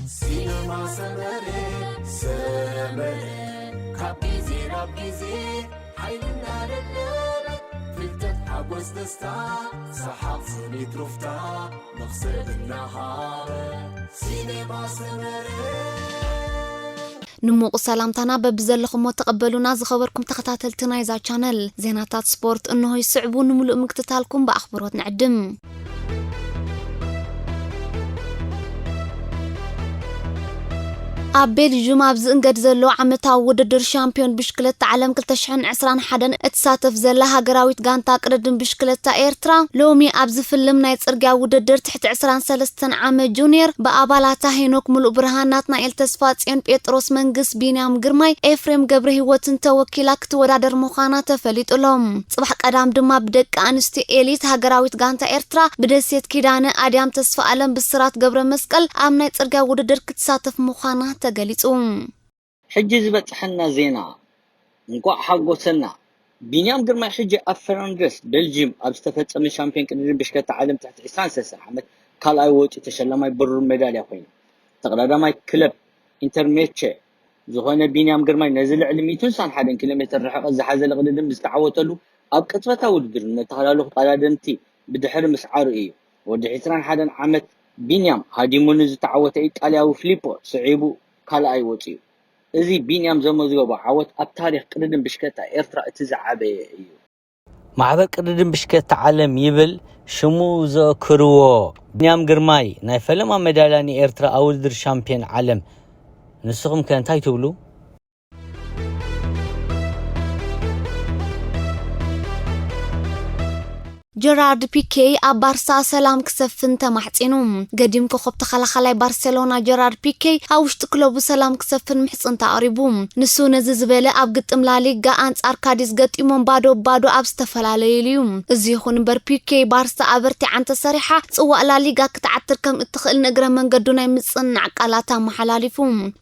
ሲነማ ሰመረ፣ ሰመረ፣ ካብ ግዜ ናብ ግዜ ሓይልና ደደበ፣ ፍልጠት፣ ሓጎስ፣ ደስታ፣ ሰሓቕ፣ ስኒት፣ ሩፍታ፣ መኽሰብ እናሃበ። ሲነማ ሰመረ። ንሙቕ ሰላምታና በብዘለኹሞ ተቐበሉና ዝኸበርኩም ተኸታተልቲ ናይዛ ቻነል። ዜናታት ስፖርት እንሆ ይስዕቡ፣ ንምሉእ ምክትታልኩም ብኣኽብሮት ንዕድም። ኣብ ቤልዥዩም ኣብ ዝእንገድ ዘሎ ዓመታዊ ውድድር ሻምፒዮን ብሽክለታ ዓለም ክልተ ሽሕን ዕስራን ሓደን እትሳተፍ ዘላ ሃገራዊት ጋንታ ቅድድም ብሽክለታ ኤርትራ፣ ሎሚ ኣብ ዝፍልም ናይ ጽርግያ ውድድር ትሕቲ ዕስራን ሰለስተን ዓመት ጁኒየር ብኣባላታ ሄኖክ ሙሉእ ብርሃን፣ ናትናኤል ተስፋጽዮን፣ ጴጥሮስ መንግስ፣ ቢንያም ግርማይ፣ ኤፍሬም ገብረ ህይወትን ተወኪላ ክትወዳደር ምዃና ተፈሊጡሎም። ጽባሕ ቀዳም ድማ ብደቂ ኣንስትዮ ኤሊት ሃገራዊት ጋንታ ኤርትራ ብደሴት ኪዳነ ኣድያም ተስፋ ኣለም ብስራት ገብረ መስቀል ኣብ ናይ ጽርግያ ውድድር ክትሳተፍ ምዃና ተገሊጹ። ሕጂ ዝበጽሐና ዜና እንቋዕ ሓጎሰና። ቢንያም ግርማይ ሕጂ ኣብ ፈረንደስ ቤልጅየም ኣብ ዝተፈጸመ ሻምፒዮን ቅድድም ብሽክለታ ዓለም ትሕቲ ዕስራን ሰለስተን ዓመት ካልኣይ ወጺኡ ተሸላማይ ብሩር ሜዳልያ ኮይኑ። ተቐዳዳማይ ክለብ ኢንተርሜቼ ዝኾነ ቢንያም ግርማይ ነዚ ልዕሊ ሚእትን ስሳን ሓደን ኪሎ ሜተር ርሕቀት ዝሓዘለ ቅድድም ዝተዓወተሉ ኣብ ቅጽበታዊ ውድድር ንመተኻላለኹ ተቐዳደምቲ ብድሕሪ ምስዓሩ እዩ። ወዲ ዕስራን ሓደን ዓመት ቢንያም ሃዲሙ ንዝተዓወተ ኢጣልያዊ ፍሊፖ ስዒቡ ካልኣይ ወጺኡ። እዚ ቢንያም ዘመዝገቦ ዓወት ኣብ ታሪኽ ቅድድም ብሽክለታ ኤርትራ እቲ ዝዓበየ እዩ። ማሕበር ቅድድም ብሽክለታ ዓለም ይብል ሽሙ ዘእክርዎ ቢንያም ግርማይ ናይ ፈለማ ሜዳልያ ንኤርትራ ኣብ ውድድር ሻምፒዮን ዓለም። ንስኹም ከ እንታይ ትብሉ? ጀራርድ ፒኬ ኣብ ባርሳ ሰላም ክሰፍን ተማሕጺኑ። ገዲም ኮኸብ ተኸላኻላይ ባርሴሎና ጀራርድ ፒኬ ኣብ ውሽጢ ክለቡ ሰላም ክሰፍን ምሕጽንታ ኣቕሪቡ። ንሱ ነዚ ዝበለ ኣብ ግጥም ላሊጋ ኣንጻር ካዲዝ ገጢሞም ባዶ ባዶ ኣብ ዝተፈላለየሉ እዩ። እዚ ይኹን እምበር ፒኬ ባርሳ ኣበርቲዓ እንተሰሪሓ ጽዋእ ላሊጋ ክትዓትር ከም እትኽእል ንእግረ መንገዱ ናይ ምጽንናዕ ቃላት ኣመሓላሊፉ።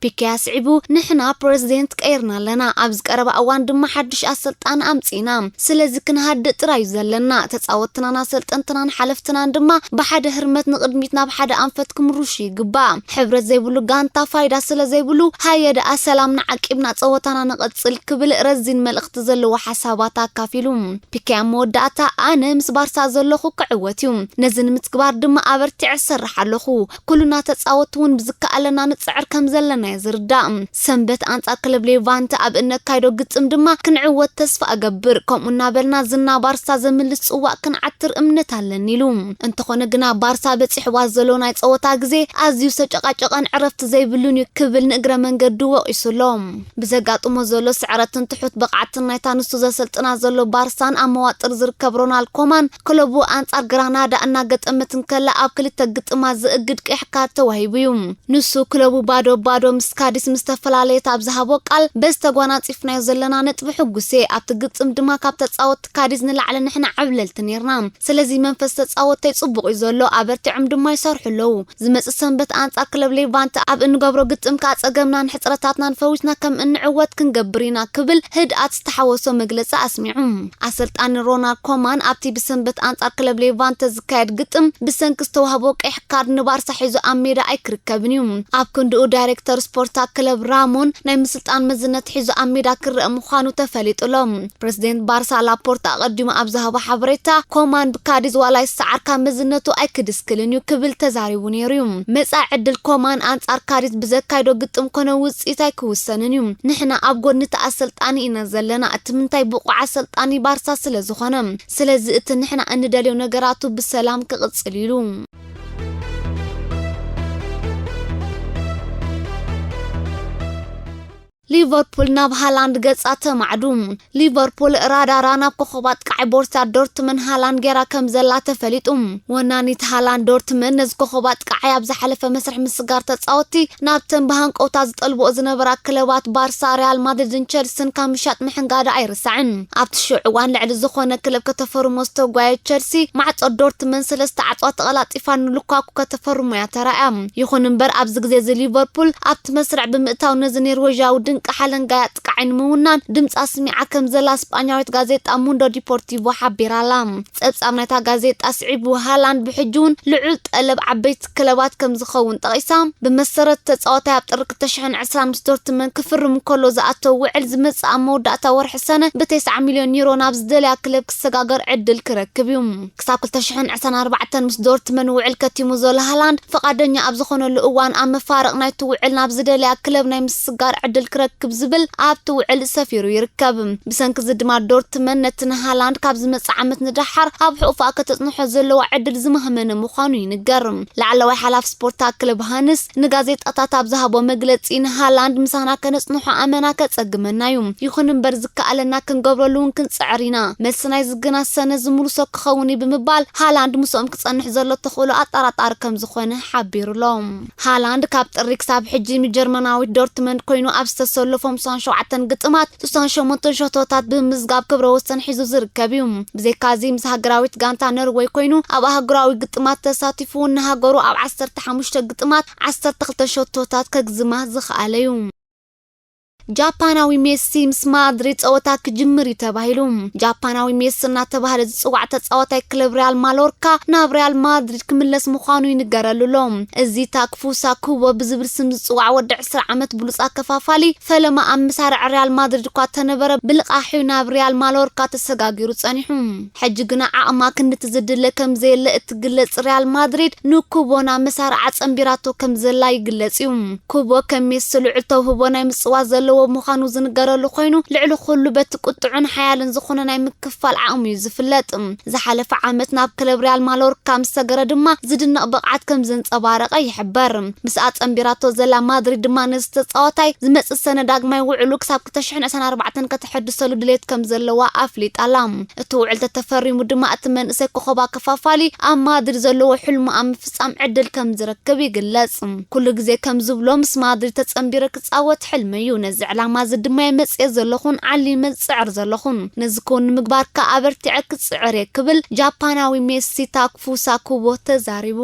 ፒኬ ኣስዒቡ፣ "ንሕና ፕረዚደንት ቀይርና ኣለና፣ ኣብዚ ቀረባ እዋን ድማ ሓድሽ ኣሰልጣኒ ኣምጺእና። ስለዚ ክንሃድእ ጥራይ እዩ ዘለና። ተጻወትናን ኣሰልጠንትናን ሓለፍትናን ድማ ብሓደ ህርመት ንቕድሚት ናብ ሓደ ኣንፈት ክምርሹ ይግባእ። ሕብረት ዘይብሉ ጋንታ ፋይዳ ስለ ዘይብሉ፣ ሃየ ደኣ ሰላምና ዓቂብና ጸወታና ንቐጽል" ክብል ረዚን መልእኽቲ ዘለዎ ሓሳባት ኣካፊሉ። ፒኬ ኣብ መወዳእታ፣ "ኣነ ምስ ባርሳ ዘለኹ ክዕወት እዩ። ነዚ ንምትግባር ድማ ኣበርቲዐ እሰርሕ ኣለኹ። ኩልና ተጻወትቲ እውን ብዝከኣለና ንጽዕር ከም ዘለና እየ ዝርዳእ። ሰንበት ኣንጻር ክለብ ሌቫንተ ኣብ እነካይዶ ግጥም ድማ ክንዕወት ተስፋ እገብር። ከምኡ እናበልና ዝና ባርሳ ዘምልስ ጽዋእ ክንዓትር እምነት ኣለኒ" ኢሉ። እንተኾነ ግና ባርሳ በጺሕዋ ዘሎ ናይ ጸወታ ግዜ ኣዝዩ ዝተጨቃጨቀን ዕረፍቲ ዘይብሉን እዩ ክብል ንእግረ መንገዱ ወቒሱ ኣሎ። ብዘጋጥሞ ዘሎ ስዕረትን ትሑት ብቕዓትን ናይታ ንሱ ዘሰልጥና ዘሎ ባርሳን ኣብ መዋጥር ዝርከብ ሮናልድ ኮማን ክለቡ ኣንጻር ግራናዳ እናገጠመት እንከላ ኣብ ክልተ ግጥማት ዘእግድ ቀይሕ ካርድ ተዋሂቡ እዩ። ንሱ ክለቡ ባዶ ባዶ ምስ ካዲስ ምስ ተፈላለየት ኣብ ዝሃቦ ቃል፣ "በዚ ተጓናጺፍናዮ ዘለና ነጥቢ ሕጉስ እየ። ኣብቲ ግጥም ድማ ካብ ተጻወትቲ ካዲስ ንላዕሊ ንሕና ዓብለልቲ ኔርና። ስለዚ መንፈስ ተጻወትተይ ጽቡቕ እዩ ዘሎ፣ ኣበርቲዖም ድማ ይሰርሑ ኣለዉ። ዝመጽእ ሰንበት ኣንጻር ክለብ ሌቫንተ ኣብ እንገብሮ ግጥም ከኣ ጸገምናን ሕጽረታትናን ፈዊስና ከም እንዕወት ክንገብር ኢና" ክብል ህድኣት ዝተሓወሶ መግለጺ ኣስሚዑ። ኣሰልጣኒ ሮናልድ ኮማን ኣብቲ ብሰንበት ኣንጻር ክለብ ሌቫንተ ዝካየድ ግጥም ብሰንኪ ዝተዋህቦ ቀይሕ ካርድ ንባርሳ ሒዙ ኣብ ሜዳ ኣይክርከብን እዩ። ኣብ ክንድኡ ዳይሬክተር ስፖርታ ክለብ ራሞን ናይ ምስልጣን መዝነት ሒዙ ኣብ ሜዳ ክረአ ምዃኑ ተፈሊጡ ኣሎ። ፕረዚደንት ባርሳ ላፖርታ ኣቐዲሙ ኣብ ዝሃቦ ሓበሬታ፣ "ኮማን ብካዲዝ ዋላ ይሰዓር ካብ መዝነቱ ኣይክድስክልን እዩ" ክብል ተዛሪቡ ነይሩ እዩ። መጻኢ ዕድል ኮማን ኣንጻር ካዲዝ ብዘካይዶ ግጥም ኮነ ውጽኢት ኣይክውሰንን እዩ። ንሕና ኣብ ጎኒ እቲ ኣሰልጣኒ ኢና ዘለና፣ እቲ ምንታይ ብቑዕ ኣሰልጣኒ ባርሳ ስለ ዝኾነ። ስለዚ እቲ ንሕና እንደልዮ ነገራቱ ብሰላም ክቕጽል ኢሉ። ሊቨርፑል ናብ ሃላንድ ገጻ ተማዕዱ። ሊቨርፑል ራዳራ ናብ ኮኸብ ኣጥቃዓይ ቦርሲያ ዶርትመን ሃላንድ ጌራ ከም ዘላ ተፈሊጡ። ወናኒት ሃላንድ ዶርትመን ነዚ ኮኸብ ኣጥቃዓይ ኣብ ዝሓለፈ መስርሕ ምስጋር ተጻወትቲ ናብተን ብሃንቀውታ ዝጠልብኦ ዝነበራ ክለባት ባርሳ፣ ሪያል ማድሪድን ቸልሲን ካብ ምሻጥ ምሕንጋዳ ኣይርሳዕን። ኣብቲ ሽዑ እዋን ልዕሊ ዝኾነ ክለብ ከተፈርሞ ዝተጓየ ቸልሲ ማዕጾ ዶርትመን ስለ ዝተዓጽዋ ተቐላጢፋ ንሉካኩ ከተፈርሞ እያ ተራእያ። ይኹን እምበር ኣብዚ ግዜ እዚ ሊቨርፑል ኣብቲ መስርዕ ብምእታው ነዚ ኔርዌዥያዊ ድንቂ ዝነቕሓ ለንጋይ ኣጥቃዓይ ንምውናን ድምጻ ስሚዓ ከም ዘላ ስጳኛዊት ጋዜጣ ሙንዶ ዲፖርቲቮ ሓቢራላ። ጸብጻብ ናይታ ጋዜጣ ስዒቡ፣ ሃላንድ ብሕጂ እውን ልዑል ጠለብ ዓበይቲ ክለባት ከም ዝኸውን ጠቒሳ፣ ብመሰረት ተጻዋታይ ኣብ ጥሪ ክልተ ሽሕን ዕስራን ምስ ዶርትመን ክፍርም ከሎ ዝኣተው ውዕል ዝመጽእ ኣብ መወዳእታ ወርሒ ሰነ ብተስዓ ሚልዮን ዩሮ ናብ ዝደልያ ክለብ ክሰጋገር ዕድል ክረክብ እዩ። ክሳብ ክልተ ሽሕን ዕስራን ኣርባዕተን ምስ ዶርትመን ውዕል ከቲሙ ዘሎ ሃላንድ፣ ፍቓደኛ ኣብ ዝኾነሉ እዋን ኣብ መፋርቕ ናይቲ ውዕል ናብ ዝደልያ ክለብ ናይ ምስጋር ዕድል ክረክብ ዝብል ኣብቲ ውዕል ሰፊሩ ይርከብ። ብሰንኪ እዚ ድማ ዶርትመን ነቲ ንሃላንድ ካብ ዝመጽእ ዓመት ንደሓር ኣብ ሕቑፋ ከተጽንሖ ዘለዋ ዕድል ዝማህመነ ምዃኑ ይንገር። ላዕለዋይ ሓላፊ ስፖርት ክለብ ሃንስ ንጋዜጣታት ኣብ ዝሃቦ መግለጺ፣ ንሃላንድ ምሳና ከነጽንሖ ኣመና ከጸግመና እዩ። ይኹን እምበር ዝከኣለና ክንገብረሉ እውን ክንጽዕር ኢና። መልሲ ናይዚ ግና ሰነ ዝምልሶ ክኸውን እዩ ብምባል፣ ሃላንድ ምስኦም ክጸንሕ ዘሎ ተኽእሎ ኣጠራጣሪ ከም ዝኾነ ሓቢሩሎም። ሃላንድ ካብ ጥሪ ክሳብ ሕጂ ምስ ጀርመናዊት ዶርትመንድ ኮይኑ ኣብ ዝተሰለፎም ስሳን ሸውዓተን ግጥማት ስሳን ሸሞንተን ሸቶታት ብምምዝጋብ ክብረ ወሰን ሒዙ ዝርከብ እዩ። ብዘይካዚ ምስ ሃገራዊት ጋንታ ኖርወይ ኮይኑ ኣብ ኣህጉራዊ ግጥማት ተሳቲፉ ንሃገሩ ኣብ ዓሰርተ ሓሙሽተ ግጥማት ዓሰርተ ክልተ ሸቶታት ከግዝማ ዝኸኣለ እዩ። ጃፓናዊ ሜሲ ምስ ማድሪድ ጸወታ ክጅምር እዩ ተባሂሉ። ጃፓናዊ ሜሲ እናተባህለ ዝጽዋዕ ተጻዋታይ ክለብ ሪያል ማሎርካ ናብ ሪያል ማድሪድ ክምለስ ምዃኑ ይንገረሉ ኣሎ። እዚ ታክፉሳ ኩቦ ብዝብል ስም ዝጽዋዕ ወዲ ዕስራ ዓመት ብሉጽ ኣከፋፋሊ፣ ፈለማ ኣብ መሳርዕ ሪያል ማድሪድ እኳ ተነበረ፣ ብልቓሕ እዩ ናብ ሪያል ማሎርካ ተሰጋጊሩ ጸኒሑ። ሕጂ ግና ዓቕማ ክንድቲ ዝድለ ከም ዘየለ እትግለጽ ሪያል ማድሪድ፣ ንኩቦ ናብ መሳርዓ ጸንቢራቶ ከም ዘላ ይግለጽ እዩ። ኩቦ ከም ሜሲ ልዑል ተውህቦ ናይ ምጽዋት ዘለዎ ምዃኑ ዝንገረሉ ኮይኑ፣ ልዕሊ ኩሉ በቲ ቁጥዑን ሓያልን ዝኾነ ናይ ምክፋል ዓቕሙ እዩ ዝፍለጥ። ዝሓለፈ ዓመት ናብ ክለብ ሪያል ማሎርካ ምስ ሰገረ ድማ ዝድነቕ ብቕዓት ከም ዘንጸባረቐ ይሕበር። ምስኣ ጸንቢራቶ ዘላ ማድሪድ ድማ ነዚ ተጻዋታይ ዝመጽእ ሰነ ዳግማይ ውዕሉ ክሳብ ክልተ ሽሕን ዕስራን ኣርባዕተን ከተሐድሰሉ ድሌት ከም ዘለዋ ኣፍሊጣ ኣላ። እቲ ውዕል ተተፈሪሙ ድማ እቲ መንእሰይ ኮኸብ ኣከፋፋሊ ኣብ ማድሪድ ዘለዎ ሕልሙ ኣብ ምፍጻም ዕድል ከም ዝረክብ ይግለጽ። ኩሉ ግዜ ከም ዝብሎ ምስ ማድሪድ ተጸንቢረ ክጻወት ሕልመይ እዩ። ነዚ ዕላማ እዚ ድማ እየ መጽየ ዘለኹን ዓሊመ ዝጽዕር ዘለኹን። ነዚ ክውን ንምግባር ከኣ ኣበርቲዐ ክጽዕር እየ ክብል ጃፓናዊ ሜሲ ታክፉሳ ኩቦ ተዛሪቡ።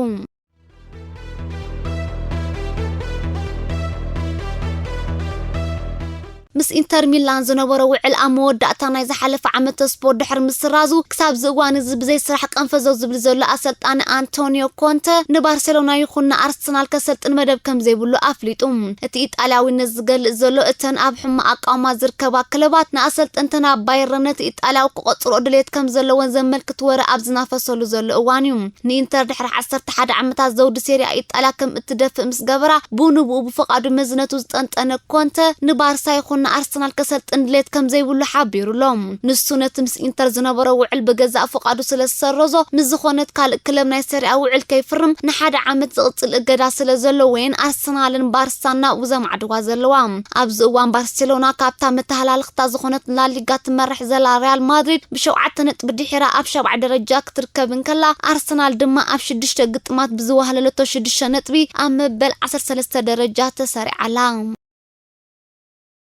ምስ ኢንተር ሚላን ዝነበሮ ውዕል ኣብ መወዳእታ ናይ ዝሓለፈ ዓመተ ስፖርት ድሕሪ ምስራዙ፣ ክሳብ እዚ እዋን እዚ ብዘይ ስራሕ ቀንፈዘው ዝብል ዘሎ ኣሰልጣኒ ኣንቶኒዮ ኮንተ፣ ንባርሴሎና ይኹን ንኣርሰናል ከሰልጥን መደብ ከም ዘይብሉ ኣፍሊጡ። እቲ ኢጣልያዊ ነዚ ዝገልጽ ዘሎ፣ እተን ኣብ ሕማቕ ኣቃውማ ዝርከባ ክለባት ንኣሰልጠንተን ኣብ ባየርን ነቲ ኢጣልያዊ ክቖጽርኦ ድሌት ከም ዘለወን ዘመልክት ወረ ኣብ ዝናፈሰሉ ዘሎ እዋን እዩ። ንኢንተር ድሕሪ ዓሰርተ ሓደ ዓመታት ዘውዲ ሴሪያ ኢጣልያ ከም እትደፍእ ምስ ገበራ፣ ብንብኡ ብፍቓዱ መዝነቱ ዝጠንጠነ ኮንተ፣ ንባርሳ ይኹን ንኣርሰናል ከሰልጥን ድሌት ከም ዘይብሉ ሓቢሩ ኣሎ። ንሱ ነቲ ምስ ኢንተር ዝነበሮ ውዕል ብገዛእ ፍቓዱ ስለ ዝሰረዞ፣ ምስ ዝኾነት ካልእ ክለብ ናይ ሴሪያ ውዕል ከይፍርም ንሓደ ዓመት ዝቕጽል እገዳ ስለ ዘለዎ'የን ኣርሰናልን ባርሳን ናብኡ ዘማዕድዋ ዘለዋ። ኣብዚ እዋን ባርሴሎና ካብታ መተሃላልኽታ ዝኾነት ላሊጋ ትመርሕ ዘላ ሪያል ማድሪድ ብሸውዓተ ነጥቢ ድሒራ ኣብ ሻብዓይ ደረጃ ክትርከብ እንከላ፣ ኣርሰናል ድማ ኣብ ሽዱሽተ ግጥማት ብዝዋህለለቶ ሽዱሽተ ነጥቢ ኣብ መበል ዓሰርተ ሰለስተ ደረጃ ተሰሪዓ ኣላ።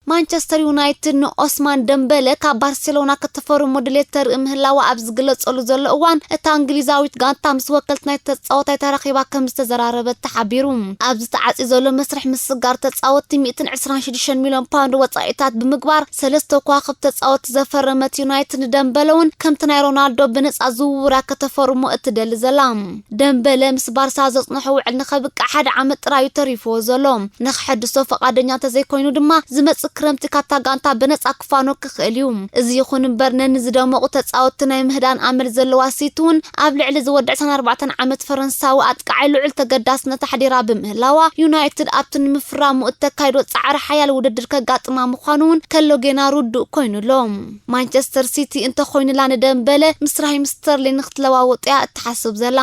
ማንቸስተር ዩናይትድ ንኦስማን ደምበለ ካብ ባርሴሎና ከተፈርሞ ድሌት ተርኢ ምህላዋ ኣብ ዝግለጸሉ ዘሎ እዋን፣ እታ እንግሊዛዊት ጋንታ ምስ ወከልቲ ናይ ተጻዋታይ ተራኺባ ከም ዝተዘራረበት ተሓቢሩ። ኣብዚ ተዓጽዩ ዘሎ መስርሕ ምስጋር ተጻወትቲ ሚእትን ዕስራን ሽዱሽተን ሚልዮን ፓውንድ ወጻኢታት ብምግባር፣ ሰለስተ ከዋኽብቲ ተጻወትቲ ዘፈረመት ዩናይትድ፣ ንደምበለ እውን ከምቲ ናይ ሮናልዶ ብነጻ ዝውውር እያ ከተፈርሞ እትደሊ ዘላ። ደምበለ ምስ ባርሳ ዘጽንሖ ውዕል ንኸብቅዕ ሓደ ዓመት ጥራይ እዩ ተሪፍዎ ዘሎ። ንኽሐድሶ ፈቓደኛ እንተዘይኮይኑ ድማ፣ ዝመጽእ ክረምቲ ካብታ ጋንታ ብነጻ ክፋኖ ክኽእል እዩ። እዚ ይኹን እምበር፣ ነንዝደመቑ ተጻወትቲ ናይ ምህዳን ኣመል ዘለዋ ሲቲ እውን ኣብ ልዕሊ ዝወዲ ዕስራን ኣርባዕተን ዓመት ፈረንሳዊ ኣጥቃዓይ ልዑል ተገዳስነት ኣሕዲራ ብምህላዋ፣ ዩናይትድ ኣብቲ ንምፍራሙ እተካይዶ ጻዕሪ ሓያል ውድድር ከጋጥማ ምዃኑ እውን ከሎ ጌና ርዱእ ኮይኑ ኣሎ። ማንቸስተር ሲቲ እንተኾይኑላ ንደምበለ ምስ ራሂም ስተርሊን ክትለዋውጥ እያ እትሓስብ ዘላ።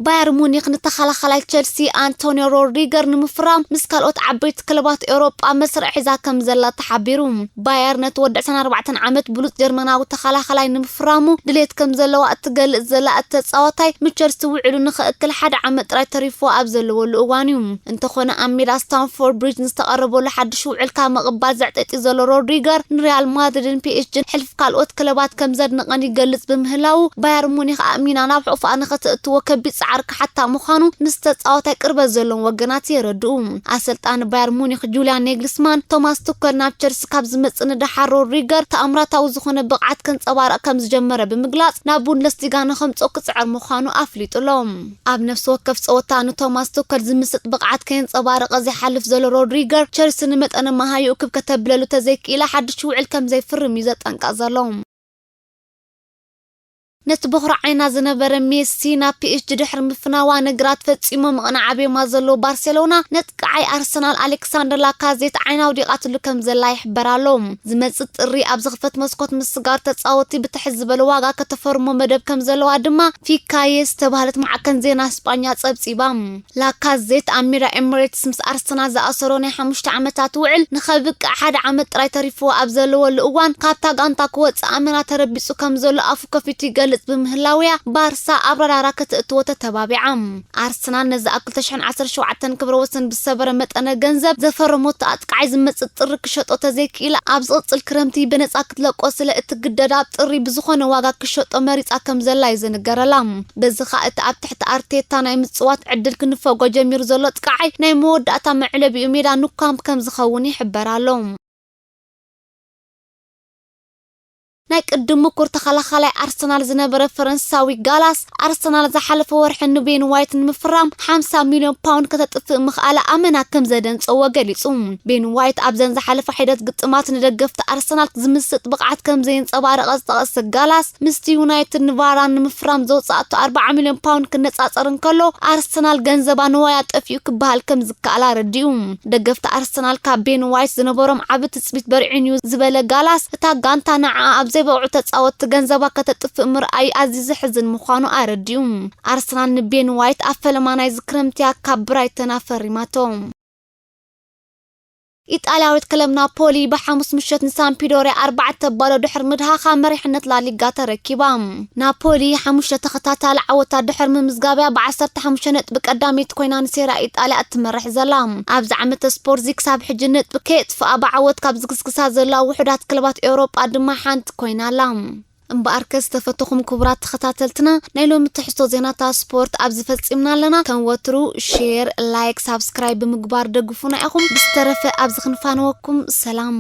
ባየር ሙኒክ ንተኸላኸላይ ቸልሲ ኣንቶኒዮ ሮድሪገር ንምፍራም ምስ ካልኦት ዓበይቲ ክለባት ኤውሮጳ መስርዕ ሒዛ ከም ዘላ ተሓቢሩ። ባየር ነቲ ወዲ ዕስራን ኣርባዕተን ዓመት ብሉጽ ጀርመናዊ ተኸላኸላይ ንምፍራሙ ድሌት ከም ዘለዋ እትገልጽ ዘላ እቲ ተጻዋታይ፣ ምስ ቸልሲ ውዕሉ ንኸእክል ሓደ ዓመት ጥራይ ተሪፍዎ ኣብ ዘለወሉ እዋን እዩ። እንተኾነ ኣብ ሜዳ ስታንፎርድ ብሪጅ ንዝተቐረበሉ ሓድሽ ውዕል ካብ ምቕባል ዘዕጠጢ ዘሎ ሮድሪገር ንሪያል ማድሪድን ፒኤስጂን ሕልፍ ካልኦት ክለባት ከም ዘድንቐን ይገልጽ ብምህላዉ፣ ባየር ሙኒክ ኣእሚና ናብ ሕቑፋ ንኸተእትዎ ከቢድ ጻዕሪ ክሓታ ምዃኑ ምስ ተጻዋታይ ቅርበት ዘለዎም ወገናት የረድኡ። ኣሰልጣኒ ባየር ሙኒክ ጁልያን ኔግልስማን፣ ቶማስ ቱከል ናብ ቸልሲ ካብ ዝመጽእ ንደሓር ሮድሪገር ተኣምራታዊ ዝኾነ ብቕዓት ከንጸባርቕ ከም ዝጀመረ ብምግላጽ፣ ናብ ቡንደስሊጋ ንኸምጽኦ ክጽዕር ምዃኑ ኣፍሊጡ ኣሎ። ኣብ ነፍሲ ወከፍ ጸወታ ንቶማስ ቱከል ዝምስጥ ብቕዓት ከየንጸባረቐ ዘይሓልፍ ዘሎ ሮድሪገር፣ ቸልሲ ንመጠነ መሃይኡ ክብ ከተብለሉ ተዘይክኢላ ሓድሽ ውዕል ከም ዘይፍርም እዩ ዘጠንቅቕ ዘሎ። ነቲ በኹሪ ዓይና ዝነበረ ሜሲ ናብ ፒኤስጂ ድሕሪ ምፍናዋ፣ ነገራት ፈጺሞም ምቕናዕ ኣብ የማ ዘለዎ ባርሴሎና፣ ነጥቃዓይ ኣርሰናል ኣሌክሳንደር ላካዜት ዓይና ኣውዲቓትሉ ከም ዘላ ይሕበር ኣሎ። ዝመጽእ ጥሪ ኣብ ዝኽፈት መስኮት ምስጋር ተጻወቲ ብትሕት ዝበለ ዋጋ ከተፈርሞ መደብ ከም ዘለዋ ድማ ፊካዬ ዝተባህለት ማዕከን ዜና ስጳኛ ጸብጺባ። ላካዜት ኣብ ሜዳ ኤምሬትስ ምስ ኣርሰናል ዝኣሰሮ ናይ ሓሙሽተ ዓመታት ውዕል ንኸብቅዕ ሓደ ዓመት ጥራይ ተሪፍዎ ኣብ ዘለወሉ እዋን፣ ካብታ ጋንታ ክወጽእ ኣመና ተረቢጹ ከም ዘሎ ኣፉ ከፊቱ ይገልጽ ብምህላውያ፣ ባርሳ ኣብ ራዳራ ከተእትዎ ተተባቢዓ። ኣርሰናል ነዚ ኣብ ክልተ ሽሕን ዓሰርተ ሸውዓተን ክብረ ወሰን ብዝሰበረ መጠነ ገንዘብ ዘፈረመቶ ኣጥቃዓይ ዝመጽእ ጥሪ ክሸጦ ተዘይክኢላ፣ ኣብ ዝቕጽል ክረምቲ ብነጻ ክትለቆ ስለ እትግደድ፣ ኣብ ጥሪ ብዝኾነ ዋጋ ክሸጦ መሪጻ ከም ዘላ እዩ ዝንገረላ። በዚ ኸኣ እቲ ኣብ ትሕቲ ኣርቴታ ናይ ምጽዋት ዕድል ክንፈጎ ጀሚሩ ዘሎ ኣጥቃዓይ ናይ መወዳእታ መዕለቢኡ ሜዳ ኑ ካምፕ ከም ዝኸውን ይሕበር ኣሎ። ናይ ቅድም ምኩር ተኸላኻላይ ኣርሰናል ዝነበረ ፈረንሳዊ ጋላስ፣ ኣርሰናል ዝሓለፈ ወርሒ ንቤን ዋይት ንምፍራም ሓምሳ ሚልዮን ፓውንድ ከተጥፍእ ምኽኣላ ኣመና ከም ዘደንጸዎ ገሊጹ። ቤን ዋይት ኣብዘን ዝሓለፋ ሒደት ግጥማት ንደገፍቲ ኣርሰናል ዝምስጥ ብቕዓት ከም ዘየንጸባረቐ ዝጠቐሰ ጋላስ፣ ምስቲ ዩናይትድ ንቫራን ንምፍራም ዘውጽኣቶ ኣርብዓ ሚልዮን ፓውንድ ክነጻጸር እንከሎ፣ ኣርሰናል ገንዘባ ንዋያ ጠፊኡ ክበሃል ከም ዝከኣል ኣረዲኡ። ደገፍቲ ኣርሰናል ካብ ቤን ዋይት ዝነበሮም ዓቢ ትጽቢት በሪዑን እዩ ዝበለ ጋላስ፣ እታ ጋንታ ንዓኣ ኣብ ዘይበቕዑ ተጻወትቲ ገንዘባ ከተጥፍእ ምርኣይ ኣዝዩ ዘሕዝን ምዃኑ ኣረዲኡ። ኣርሰናል ንቤን ዋይት ኣብ ፈለማ ናይዚ ክረምቲ እያ ካብ ብራይተን ኣፈሪማቶ። ኢጣልያዊት ክለብ ናፖሊ ብሓሙስ ምሸት ንሳምፒዶርያ ኣርባዕተ ባዶ ድሕሪ ምድሃኻ መሪሕነት ላሊጋ ተረኪባ። ናፖሊ ሓሙሽተ ተኸታታሊ ዓወታት ድሕሪ ምምዝጋብያ ብዓሰርተ ሓሙሽተ ነጥቢ ቀዳመይቲ ኮይና ንሴራ ኢጣልያ እትመርሕ ዘላ። ኣብዚ ዓመተ ስፖርዚ ክሳብ ሕጂ ነጥቢ ከየጥፍኣ ብዓወት ካብ ዝግስግሳ ዘለዋ ውሑዳት ክለባት ኤውሮጳ ድማ ሓንቲ ኮይና ኣላ። እምበኣርከ ዝተፈተኹም ክቡራት ተኸታተልትና፣ ናይ ሎሚ ትሕዝቶ ዜናታት ስፖርት ኣብዚ ፈጺምና ኣለና። ከም ወትሩ ሼር፣ ላይክ፣ ሳብስክራይብ ብምግባር ደግፉና ኢኹም። ብዝተረፈ ኣብዚ ክንፋነወኩም። ሰላም።